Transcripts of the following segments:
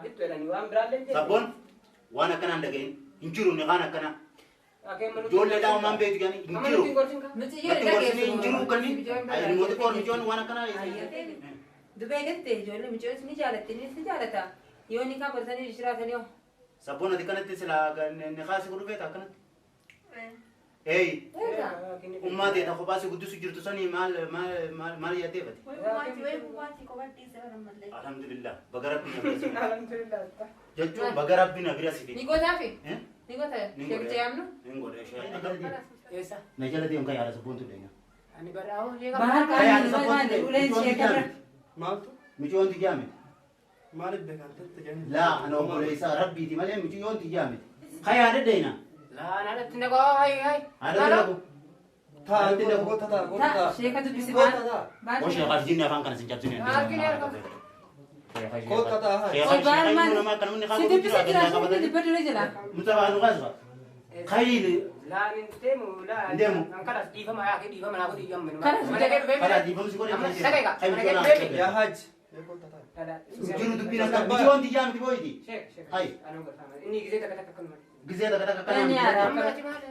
Afittu jedhanii waan biraallee hin jenne. Sabboon waan akkanaa hin dhagahin hin jiru ni kaan akkanaa. Ijoollee dhaa beektu jedhanii hin Amma jiru. nuti hin gorsin kaa. Miti Natti yoo gorsine hin jiru kanni ilmoota qoor micoon waan akkanaa. Dubee gatte ijoollee micoon ni jaalatte innis ni jaalata. Yoo ni kaa godhatanii jiraatanii hoo. Sabboon ati kanatti silaa ni kaasi godhu feeta akkanatti. Eey Eega. ummaa ta'e tokko baasii guddisu jirtu sanii maal maal maal maal yaaddeeffate? Way buwaatii kophaa dhiisee bara mallee. Alhamdulillah baga rabbi na bira si fide. Alhamdulillah. Jechuun baga rabbi na bira si fide. Ni gootaafi? Eh? Ni goota Ni sheekicha godha. yaamnu? Ni godha ishee. Eessa? Na jala deemu kan yaada sabboontu deenya. Ani barraa'oo sheeka. Bahar Kan yaada kaan sabboontu maali uleen sheeka bira. Maaltu? Micoon tiyyaa miti. Maaliif beekan tetti jedhanii? Laa ana obboleessa rabbiiti malee micoon tiyyaa miti. Kan yaada deena. Laa naadatti naqoo hayi hayi. Haadha deena. Taa goota taa goota Taa taa. sheeka dubbisi Goota maal? taa. Maal? Oo sheekaaf jinni afaan kana sin cabsine. Goota taa haa. Sheeka Oi baar sheeka maal? nama akka namni Si dubbisa jira sheekni dubbadhu jira. Mucaa nu kaasfa. Kayili Laa ni deemu laa. Hin deemu. An kalas dhiifama yaa kee dhiifama naa godhi yamma. Kalas Mana kee dhufee. karaa dhiifamsi godhe Amma kan dhaqee gaa. kan Mana kee micoon dhufee. Yaa Haaji. Goota taa. Jiru dubbiin akka micoon tiyyaa miti booyiti. Sheek sheek. Hayi. Anuu gorfama. Inni gisee takka takka akkanuma. Gisee takka takka Kan yaada. kana Amma achi maali?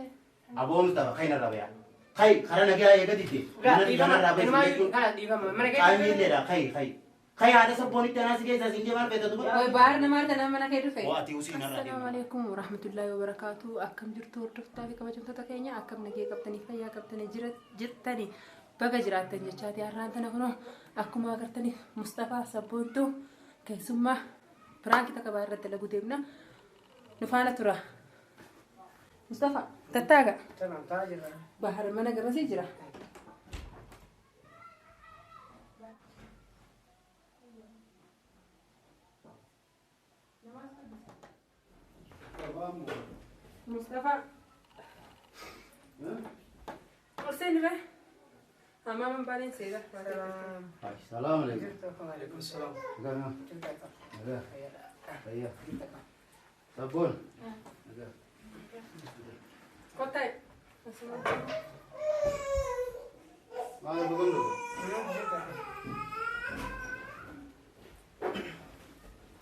Aboo Mustafa kan irraa baya. Kai karaa nagaa eega didde. Laa Mana dhiifama. irraa baya Inumaa jechuun. kalas dhiifama. Mana kee Qaamni illeedha kai kai. Kai haadha sabboonitti anaa si keessa siin jee maal feeta duba? Oi baar nama arga mana kee dhufe. Oo ati usii narraa Assalaamu deema. alaikum warahmatullahi wabarakatuh. Akkam jirtu hordoftaa fi kabajamtoota keenya akkam nagee qabdanii fayyaa qabdanii jirtanii baga jiraattan jechaati har'aan tana kunoo akkuma agartanii Mustafaa Sabboontuu keessummaa piraankii takka baa irratti dalaguu deemna. Nu faana tura. Mustafaa tattaaga Tamam taa'aa jirra. bahar mana gamasii jira. Mustafaa Horseen irra hamaaman baaneen seera. Salaam alaikum. Alaikum salaam. Nagaa. Fayyaa. Sabboon. Nagaa. Kottaa. Maal boqonnoo?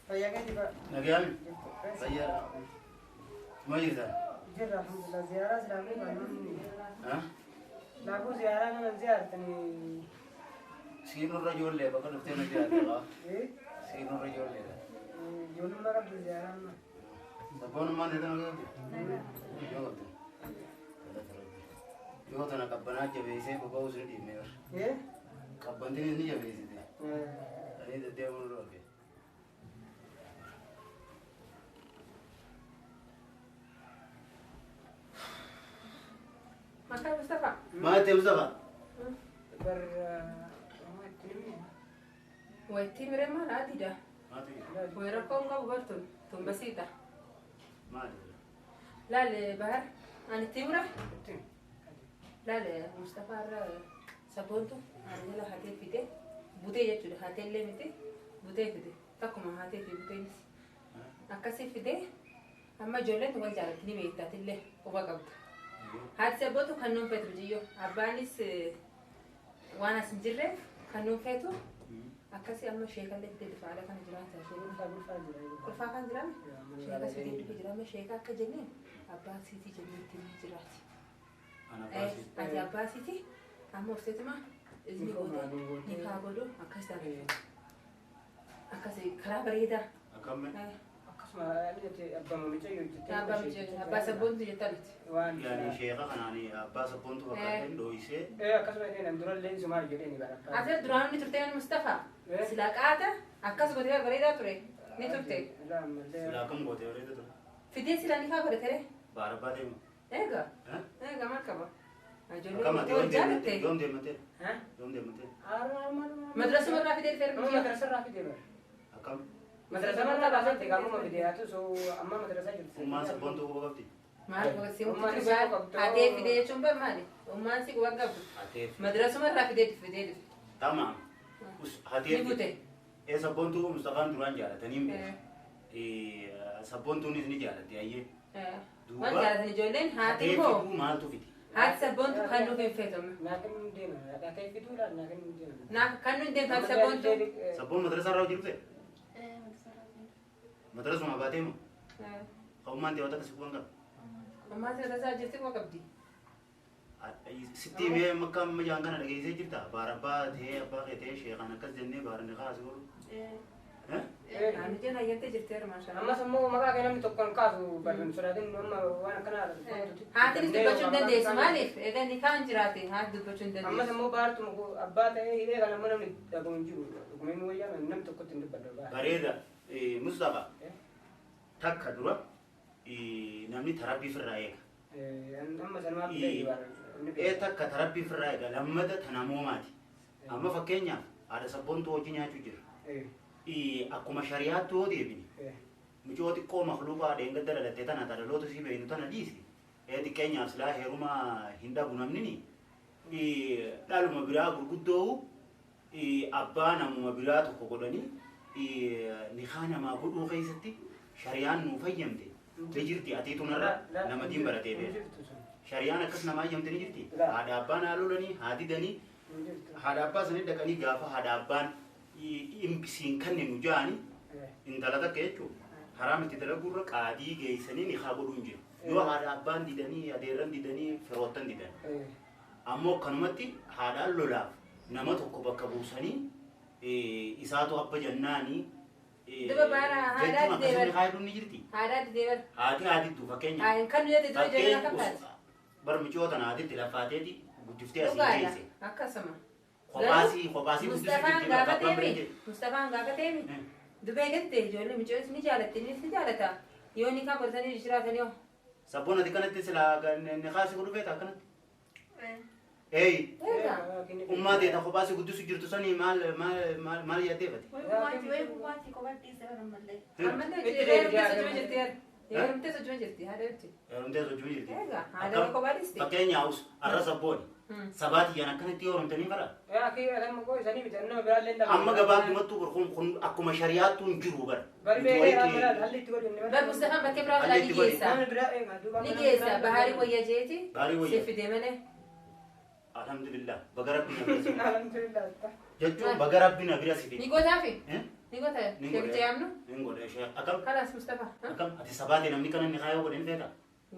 Fayyaa keeti bara. Nagaan. Fayyaa. Maal jirta? Jirra alhamdulillah ziyaaraa islaamii baanonni. Ha? Laafuu ziyaaraa nama ziyaartanii. Siinurra ijoollee bakka dhuftee nu ziyaarte qaba. Eh? Siinurra ijoolleedha. Ijoollummaa qabdu ziyaaraa amma. Sabboonummaan teetan qabdi? Yoo qabdi. Galata Rabbi. Yoo tana qabbanaa jabeessee boba'uus ni dhiibne bar. Eh? Qabbantiinis ni jabeessite. Ani deddeemuun dhooge. Maqaa Mustafaa. Maal ta'e Mustafa? Bar itti nimni. Wayittii miree maal adiidha. Maal ta'e? Way rakkoon qabu bartuun tun basiidha. Maal? Laal bahar ani itti mura. Itti. Laal Mustafaa irra sabboontu ani jala hatee fide butee jechuudha hatee illee miti butee fide takkuma hatee fi buteenis akkasii fide amma ijoolleen wal jaalatti ni beektaati illee quba qabdu. Haati sabboontu kan nuun feetu jiyyoo abbaanis waan as hin jirreef kan nuun feetu akkasii amma sheekallee fidee dhufa haala kana jiraata isheen. Ulfaa ulfaa jira. Ulfaa kan jirame sheekas fidee dhufe jira amma sheeka akka jenneen abbaa siitii jennee ittiin jiraati. Ana baasii. Ati abbaa siitii amma horseetuma izni goote nikaa godhu akkas taate akkas karaa bareedaa. Akkam? Akkasuma abbaa mucayyoo jettee. Abbaa mucayyoo abbaa sabboontu jettaa miti. Waan. Yaani sheeka kanaani abbaa sabboontu fakkaateen dhooyisee. Eh akkasuma jedheen durallee isumaa jedheen bara. Ati duraan ni turte Mustafaa silaa qaata akkas gootee bareedaa ture ni turte. Laa ammallee. Silaa akkam gootee bareeda ture? Fidee silaa nikaa godhatere Baara abbaa deemu. eega Eh? eega maal qaba. Akkam ati Ijoollee yoom jaalatte. deemmatee? Yoom deemmatee? Ha? Yoom deemmatee? Madrasuma irraa fidee dhufee Amma mucaa. madrasa irraa fidee bara. Akkam? Madrasa irraa baasante gaamuma fidee haa ta'u amma madrasa jirti. Ummaan sabboontu quba qabdi? Maal si Ummaan mutu si baal quba qabdu. hatee fidee jechuun bar maali? Ummaan si quba qabdu. Hatee fi. Madrasuma irraa fidee fidee dhufe. Tamaam. Hatee Ni bute. Ee sabboontuu Mustafaan duraan jaalatanii hin beeku. Sabboontuunis ni jaalatti ayyee. Waan jaalatan ijoolleen haati Hatee immoo fiduu maaltu fidi? haati sabboontu kan nuuf hin feetamu. Naa kennu deema. Hatee fiduu laa naa kennu deema. Naaf kan nuun deemtu haati sabboontu. Sabboon madrasaa irraa hojii dhufte? Madrasuma baatee moo? Ummaan ta'e wanta si kuwan qaba. Ummaan ta'e tasaa jirti kuma qabdi. Sitti mee makka amma jaan kana dhageessee jirta? Baara abbaa ta'ee abbaa kee ta'ee sheekaan akkas jennee baara ni kaasii godhu. Ani jeen hayyattee jirti heer maashaa. Ammas immoo maqaa kee namni tokko hin kaasu barbaadu sodaatin amma waan akkanaa. Haatinis dubbachuu hin dandeessu maaliif? Egaa ni kaan jiraate haati dubbachuu hin Ammas dandeessu. immoo baartuma abbaa ta'ee hidhee kana ammoo namni dhabu hin jiru. Dhugumee nu wayyaa namni tokkotti hin dubbadhu. Bareeda. Mustafa takka dura namni tarabbii firraa eega. Amma sanumaa bitee baara. Takka tarabbii firraa eega lammata tanamoomaati. Amma fakkeenyaaf haadha sabboontuu hojii nyaachuu jira. Akkuma shari'aatti yoo deebine mucoo xiqqoo makluuqaa dheengadda dhalattee tana dhaloota sii beeynu tana dhiisi. Xiqqeenyaaf silaa heeruma hin dhabu namni dhaluma biraa gurguddoo abbaa namuma biraa tokko godhanii nikaa namaa godhuu keessatti shari'aan nuu fayyamte ni jirti. Atiitu tunarra nama diin baratee beeka. Shari'aan akkas namaa hayyamte ni jirti. Haadha abbaan haa lolanii haa didanii haadha abbaa sanii dhaqanii gaafa haadha abbaan siin kanneen ja'anii intala takka jechuudha. Haraam itti dalaguurra qaadii geessanii nikaa godhuu hin jiru. Yoo haadha abbaan didanii adeerran didanii firoottan didan. Ammoo akkanumatti haadhaan lolaaf nama tokko bakka buusanii isaatu abba jennaanii Duba baara haadhaa jechuun akkasii didee nikaa hedduun ni jirti. Haadhaa didee bara. Haati haadittu fakkeenyaaf. Kan nuyi dura ijoollee akkam taate? Bar micoota tana haatitti lafaateeti guddiftee asii Dhugaadha. geesse. Akkasuma. Kophaasii kophaasii guddisuu Mustafaan jirti gaafa bakka abbaan bira deemi. jiru. Mustafaan gaafa deemi. Dubee gatte ijoollee micoos ni jaalatte innis ni jaalata. Yoo ni kaan godhatanii jiraatanii hoo. Sabboon ati kanatti silaa nikaa si godhu feeta akkanatti. Eey ummaa ta'e ta kophaasii guddisuu jirtu sanii maal maal maal maal yaaddeeffate? Wayi kophaatti ammallee. Ammallee heerumtee sochuma jirti yaada. Heerumtee sochuma jirti haadha wajjin. Heerumtee sochuma jirti. Egaa haadha kophaa dhiiste. Fakkeenyaaf arra sabbooni. Sabaatiyyaan akkanatti heerumtanii fara. Amma gabaabdumattuu kun akkuma shari'aattuu hin jiru bara. Bar Mustafaan bakkee biraa filaa ni geessa. Ni geessa bahaarii wayya jeeti. Bahaarii wayya. Si fide malee. Alhamdulillah baga rabbi na bira si fide. Jechuun baga rabbi na bira si fide. Ni gootaafi? Ni goota sheekicha yaamnu? Ni godha ishee akkam Kalaas Mustafa. akkam ati sabaate namni kana ni kaayoo godhin feeta.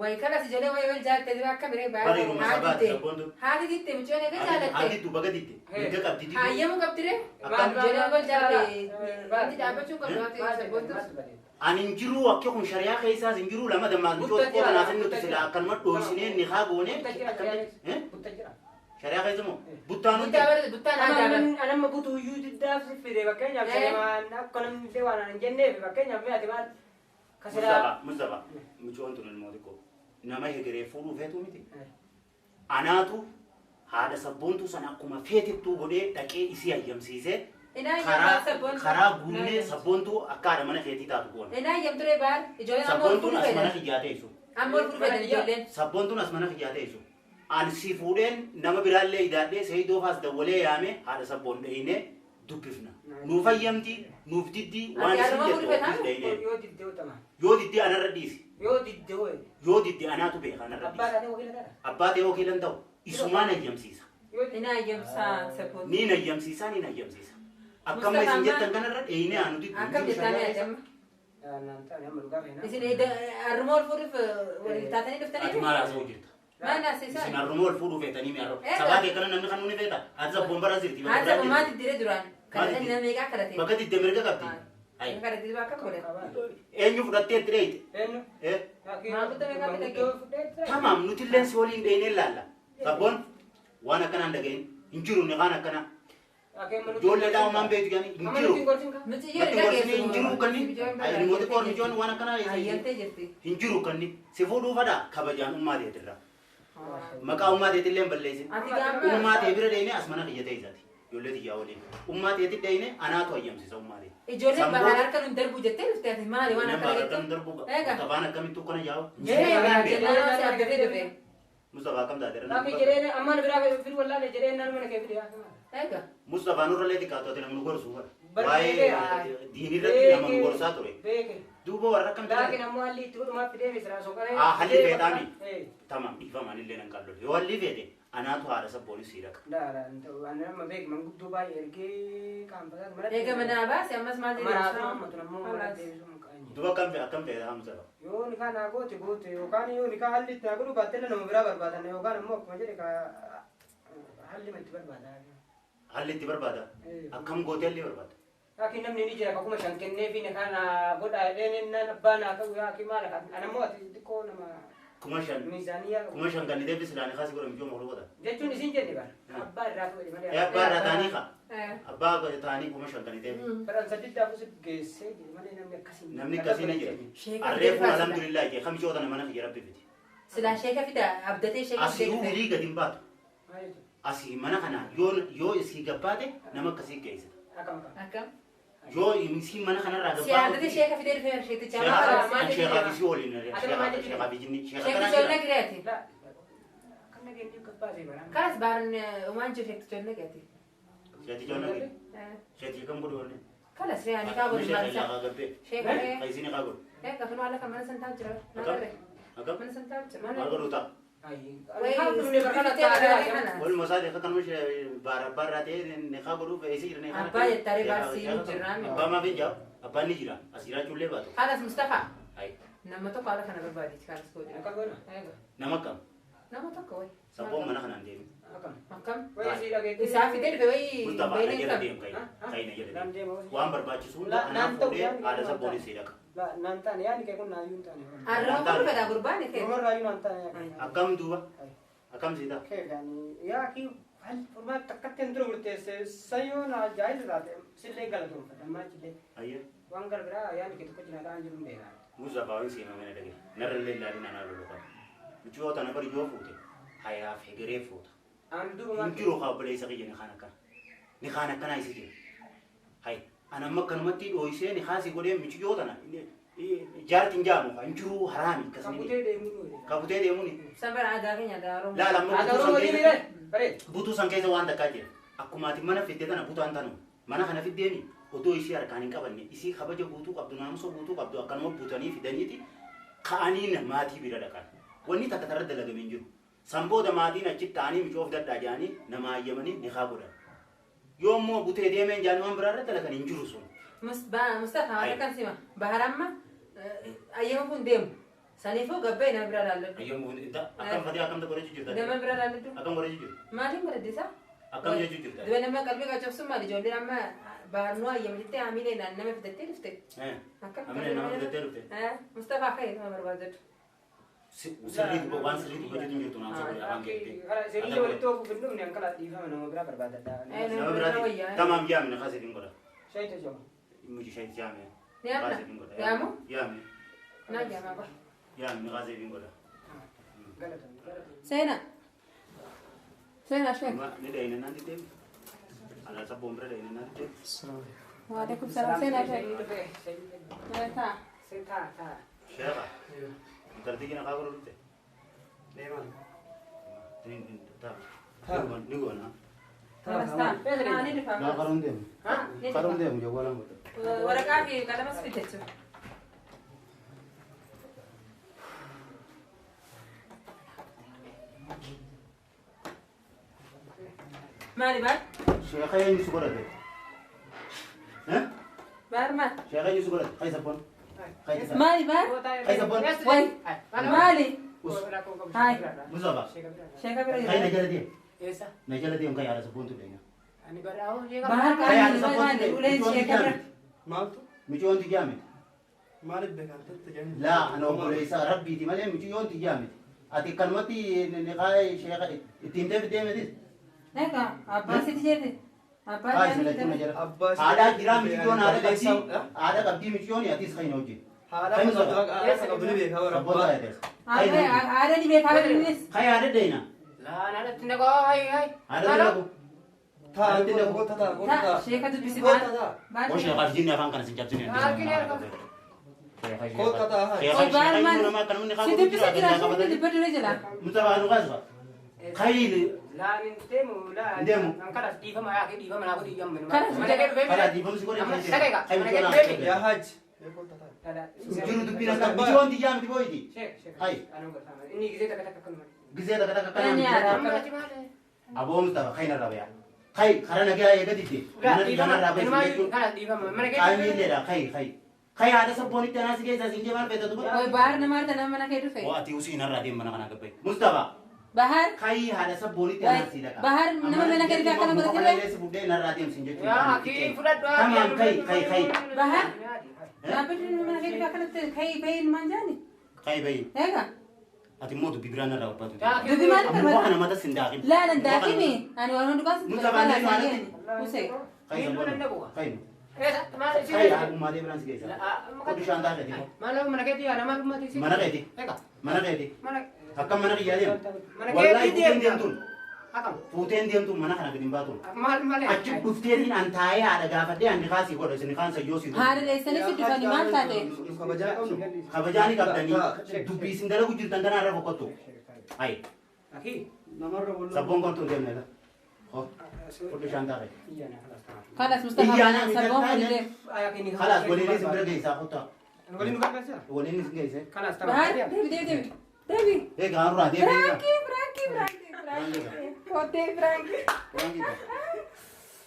Wayi kalas ijoollee wayi wal jaallatte akka biree Bareeduma sabaati sabboontu. Haati ditte mucaan eega jaalatte. Haati dubba gaditte mirga qabdi diddu. Hayyamuu qabdi ree? Akkam Ijoollee wal jaallatte wanti dhaabbachuu qabdu haati sabboontu. Ani hin jiru akka kun shari'aa keessaas hin jiru lama dammaas michoo xiqqoo kanaaf inni nuti sila akkanuma dhooysinee ni haa goone. Shari'aa keessa moo buttaan hundi. Buttaan aadaa bara. Anamma butuu iyyuu diddaaf si fide fakkeenyaaf salemaan akka namni illee waan hin jenneef fakkeenyaaf mi'a ati maal Mustafa Mustafa michoon tun ilmoo xiqqoo nama hegeree fuudhuu feetuu miti. Anaatu haadha sabboontuu sana akkuma feetittuu godhee dhaqee isii hayyamsiisee karaa guunnee sabboontuu akka haadha mana keetii taatu goona. Inaa hayyamturee baal ijoolleen amma ol Sabboontuun fuudhuu as mana fedhan. kiyyaa teessu. Amma ol fuudhuu fedhan ijoolleen. Sabboontuun as mana kiyyaa teessu. Ani si fuudheen nama biraallee idaadhee seeyidoo faas dawwalee yaame haadha sabboon dhayinee dubbifna. Nuuf hayyamti nuuf diddi waan isin jettu ofiis dhayinee. Yoo diddee utama. Yoo diddee anarra dhiisi. Yoo diddee hoo. Yoo diddee anaatu beeka anarra Abbaa dhiisi. taatee wakiila taata. Abbaa ta'ee wakiila hin ta'u. Isumaan hayyamsiisa. Inaa hayyamsaa sabboontuu. Niin hayyamsiisa niin hayyamsiisa. Akkamma isin jettan kanarra dhayinee anu diddu. Akkam jettaanii ajamma. Isin harruma ol fuudhuuf waliin taatanii dhuftanii? Ati maal haasa'uu jirta? Maal haasa'isa? Isin harruma ol fuudhuu feetanii mi'a harruma. Sabaa kee kana namni kan nuuni feeta. Ati sabboon bara jirti. Haati sabboon maal diddire duraan? Kadhatanii nama meeqaa kadhate? Bakka didde mirga qabdi. Kadhatee bakka godhate. Eenyu fudhattee itti dheeyite? Eenyu? Maanguddo meeqaa fidate? Tamaam nuti illeen si waliin dheeynee laalla. Sabboon waan akkanaan dhagahin hin jiru ni kaan akkanaa. Ijoollee dhaa uumaan beektu jedhanii hin jiru. Nuti Natti ijoollee gorsinee hin jiru kanni. Ilmoo xiqqoo mijoon waan akkanaa Hayyamtee jirti. hin jiru kanni. Si fuudhuu fadhaa kabajaan ummaa teetirra. Maqaa ummaa teetillee hin balleessin. Ati gaama. Ummaa tee bira deemee as mana kiyya ta'e isaati. Ijoollee xiyyaa waliin. Ummaa teetti deemee anaatu hayyamsiisa ummaa teeti. Ijoolleen bahaan harka nun darbuu jettee dhufte ati maali waan Nama akkana harka nun jettu? darbuu Eega. Mustafaan akkamittuu kana yaa'u? Eega jennaan si argatee dhufe. Mustafaa akkam taate? Laafi jedhee amma biraa fidu wallaalee jedhee naan mana kee fide. Eega. Mustafaan nurrallee xiqqaatu ati nama nu gorsuu bara. Bara Waa'ee beekee. diinirratti nama nu gorsaa ture. Beeke. Duuba warra akkam Laakiin taate? ammoo halli itti godhumaaf fidee misira soqaree. Ah, halli feetaami. Tamam dhiifamaan illee nan qallole. Yoo halli feete anaatu haadha sabboonis sii dhaqa. Laa ani amma beek manguddoo baay'ee ergee qaanfataa mana. Eega manaa baase ammas maal Manaaf jedhu? amma tun ammoo mana deebisuu Duba akkam fe'e Hamza. Yoo nikaa naa goote goote yookaan yoo nikaa halli itti naa godhu baatte nama biraa barbaadan yookaan immoo akkuma jedhe halli itti barbaada. Halli itti barbaada. Akkam gootee halli barbaada. Laakiin namni ni jira akkuma shan kennee fi nikaa naa godha jedheen naan abbaa naa ta'u yaa maal ana immoo ati xiqqoo nama 5,000. Miizaaniyaa. 5,000 kan deebi silaa nikaa si godha mijooma godhu godha. Jechuun isin jenne bara abbaa irraa fuudhe malee. Abbaa irraa ta'anii kaa. Abbaa ta'anii 5,000 kan deebi. Baran saddeettaaf si geessee jiru malee namni akkasii. Namni akkasii ni jira. Arreefuun alhamdulillah jee kamii tana mana kiyya rabbi fiti. Silaa sheeka fida abdatee sheeka Asii hulii gadi hin baatu. Asii mana kana yoo isii gabbaate nama akkasii geessita. Akkam. Yoo isii mana kanarraa gabbaate. Si abdatee sheeka fidee dhufee sheekticha. Sheekaa fi si waliin sheekaa fi jinni. Sheekticha ol nagireeti. Kan nageenyi gabbaate bara. Kaas baaran uumaan jiru sheekticha ol nagireeti. Sheekticha ol nagireeti. Sheekticha kam godhu wanne? Kalas re'aa ni kaa godhu maal isaa? Sheeka Kaysii ni kaa godhu. Egaa kan haala kan mana santaa jira. Akkam? Mana santaa jira. Maal godhu ta'a? Walumaa isaa kan baara ta'ee ni kaa godhu eessa jira ni kaa. Abbaa jettee baarsii jira. Abbaa maaf hin jaabu? Abbaan ni jira. As jiraachuullee baatu. Kalas Mustafaa. Nama tokko haala kana barbaade kalas godhu. Nama akkam? Nama tokko wayi. Sabboon mana kanaan deemu. Akkam? Isaa fidee dhufe wayi. Mustafaa na jala deemu kayi na jala deemu. Waan barbaachisu hunda anaaf fuudhee haadha sabboon isii dhaqa. Naan taane yaadni kee kun naayyuu hin taane. Arraba kun fedha gurbaan kee. Dhumarraayyuu naan taane. Akkam duuba? Akkam siita? Kee gaani yaa kii hal furmaata takkatti hin dura murteesse sayyoo naa jaayiza taate sillee galatoonfadha ammaa achillee. Ayyee. Waan gara biraa yaadni kee tokko cinaa ta'an jiru hin beekaa. Mustafaa waan siima mana dhagee narra illee ilaalin anaa lolu qaba. Michuu tana bari yoo fuute hayaaf hegeree fuuta. An durumaa. Hin jiru kaa obboleessa kiyya ni kaan akkana. Ni kaan akkanaa isa jira. Hayi ana amma akkanumatti dhooysee ni kaasii godhee michuu tana jaartiin jaamu hin jiru haraami akkasni. Kabutee deemuun. Kabutee deemuun. Sabara aadaa keenya aadaa Oromoo. Laala amma Aadaa Oromoo ni bareeda. Butuu san keessa waan takkaa jira. Akkuma ati mana fiddee tana butaan tanu mana kana fiddeemi odoo isii harkaan hin qabanne isii kabaja guutuu qabdu naamusa guutuu qabdu akkanuma butanii fidaniiti ka'anii maatii bira dhaqan. Wanni takka tarra dalagame hin jiru. San booda maatiin achitti ta'anii micoof dadhaa jedhanii nama hayyamanii ni haa godhan. Yoo immoo butee deemeen jedhanii waan biraarra dalagan hin jiru sun. Mustafaa waan akkan sima baharamma ayyama kun deemu. Saniifuu gabbee nama bira laalladhu. Ayyama kun akkam fatee akkamta godhachuu jirta? Nama bira laalladhu. Akkam godhachuu jirta? Maaliin godhadhisaa? Akkam jechuu jirta? Duba nama qalbii qacoobsuun maali ijoolleen amma baharnuu ayyama jettee hamilee naan nama fidattee dhufte. Akkam? Hamilee nama fidattee dhufte? Mustafaa ka'e nama barbaadadhu. Sirrii duba waan sirrii dubbachuu hin jirtu naan sababa afaan keetti. Sirrii walitti oofuuf hin dhumne kan dhiifama nama biraa barbaadadha. Nama biraati tamaam yaamne kaasee hin godha. Shaayita jama. Muji shaayita yaamne. Yaamna. Yaamu? Yaamne. Naa yaamaa ba. Yaamne kaasee hin godha. Seenaa. Seenaa sheek. Ni dhayina naan diddeemi. Alaa sabboon bira dhayina naan diddeemi. Waalaikum salaam seenaa sheek. Taa. Taa taa. Sheekha. Intalti kina kaa godhu dhufte? Deemaan. Taa. Ni goona. Taa. Ni dhufa. Naa qaruun deemu. Qaruun deemu jawwaalaan godha. Waraqaa fi qalamas fide jechuudha. Maali baar? Sheekha eenyu si godhate? Baar maal? Sheekha eenyu si godhate? Kayi sabboon. Maali baar? Kayi sabboon. Wayi. Maali? Hai. Mustafa. Sheekha bira Kayi na jira. jala deemu. Eessa? Na jala deemu kayi haadha sabboontu deenya. Ani bara Bahar Kayi haadha kaani sabboontu maali? deemu. Uleen sheekha bira. Maaltu? Micoon tiyyaa miti. Maaliif beekan tetti jedhanii? Laa ana obboleessa rabbiiti malee micoon tiyyaa miti. Ati akkanumatti niqaa sheekha ittiin deebi deemetis. Egaa abbaa sitti jette. Abbaa Kaa isin lachuu na jala. Abbaa Haadhaa jiraa micoon haadha qabdii. Haadha qabdii micoon atis kan hin hojii. Haadha qabdu ni beekaa bara Sabboon abbaa. taa'ee teessa. Haadha ni beekaa innis. Kayi haadha deena. Laa naadatti naqoo hayi hayi. Haadha deena. Taa goota taa goota Taa taa. sheekha dubbisi Goota baar. taa. Baar. Oo sheekhaaf jinni afaan kana sin cabsine. Goota taa haa. Oi baar maal? Si dubbisa jira sheekha dubbadhu jira. Mustafa nu kaasfa. Kayi Laa ni deemu laa. Hin deemu. An kalas dhiifama yaa kee dhiifama naa godhi yamma. Kalas Mana kee dhufee. karaa dhiifamsi godhe. Amma dhaqeega. Kayi Mana kee micoon dhufee. Yaa haaji. Goota taa. Jiru dubbiin akka micoon tiyyaa miti booyiti. Sheek sheek. Hayi. Anuu godhama. Inni gisee takka takka akkanuma. Gisee takka takka Ni kanaan. haara. Amma achi maali? Aboo Mustafa kayi narraa bayaa. Kayi karaa nagaa eega didde. Laa dhiifama. Narraa Inumaa bayi jechuun. kalas dhiifama. Mana kee Qaamni illeedha kayi kayi. Kai haadha sabboonitti anaa si keessa siin jee maal feeta duba? Way bahar nama harta nama mana kee dhufe. Oo ati usii narraa deem mana kanaa gabbaye. Mustafa. Bahar. Kai haadha sabboonitti anaa si dhaqa. Bahar nama mana kee dhufe akkana godhatee. Muka si fuudhee narraa deem siin jechuudha. Yaa akii fudhadhu. Tamaam kai kai kai. Bahar. Dhaabbatni nama mana kee dhufe akkanatti kai bayi numaan jaani. Kai bayi. Eega. Ati immoo dubbii biraa narraa barbaadu. Dubbii maal Ammoo barbaadu? kana mata sin daaqin. Laa nan daaqini. Ani waan hundumaa si Mustafa inni maalitti? Usee. Kai sabboon. Kai. Maal Kai haadhummaa biraan si geessa. Bishaan daaqeeti. Maal mana keetii yaa nama dhummaati si. Mana keeti. Eega. Mana keeti. Mana Akkam mana kiyyaa deemu. Mana Wallaahi keetii fuuteen deemta. deemtuun. Akkam. Fuuteen deemtuun mana kana gadi hin baatuun. Maal malee. Achi dhufteetiin an taa'ee haadha gaafadhee an kaasii godha isin kaan sayyoo si Haadha dheessanii si dhufanii maal taate? Nu kabajaa qabnu. Kabajaa ni qabdanii dubbii isin dalagu jirtan tanaa irra fokkottu. Ayi Akii. Namarra walloo. sabboon kontuu deemne la. Ho fudhu shaan taa'e. Kalas Mustafa Iyyaana sabboon miidhagdaa fudhee. Kalaas waliin isin bira geessaa kottaa. Waliin nu gargaarsa. Waliin isin geesse. Kalaas Bahar deebi deebi deebi. Deebi. Egaa nurraa deebi'ee. Firaanki firaanki firaanki firaanki. Kootee firaanki.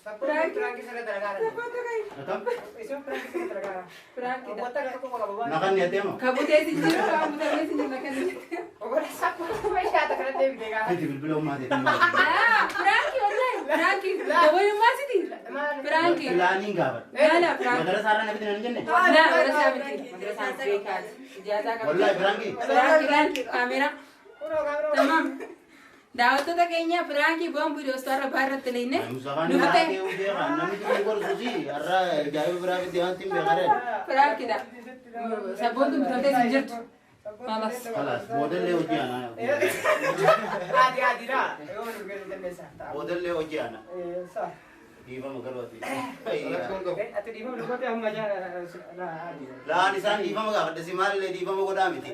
Firaanki sirra dalagaa. Sabboontu kai. Akkam? Isin firaanki sirra dalagaa. Firaanki. Wanta akka tokko qaba. Maqaan ni adeema. Kabutee si jiru kabutee si jiru kan jirtu. Ogola sabboon shaata kana deebitee gaa. Ati bilbila ummaa ta'e. Laa firaanki wallahi firaanki. Dabalumaa siti. Firaanki. Filaaniin gaafadha. Laa firaanki. Madarasa irraa na fidan hin jenne? Laa madrasaa miti. Madrasaa beekaati. Ijaazaa qabdi. Wallahi firaanki. Firaanki laal kaameeraa. Kunoo kaameeraa. Tamam. Daawwattoota keenya firaanki boombii doostoorra baarratti leenne. Mustafaan Nu irraa fite. deemu beekaa namni dubbii gorsuusi har'a ajaa'iba biraa fidee wanti hin beekaree. Firaankidha. Sabboontu bitamtee sin jirtu. Malas. Kalaas boodallee hojii aanaa. Adi adi raa. Yoo nu geessu dandeessa. Boodallee hojii aanaa. Sa. Dhiifama garuu ati. Rakkoon qabu. Ati dhiifama dhugoota amma jaa. Laan isaan dhiifama gaafadhe si maalillee dhiifama godhaa miti.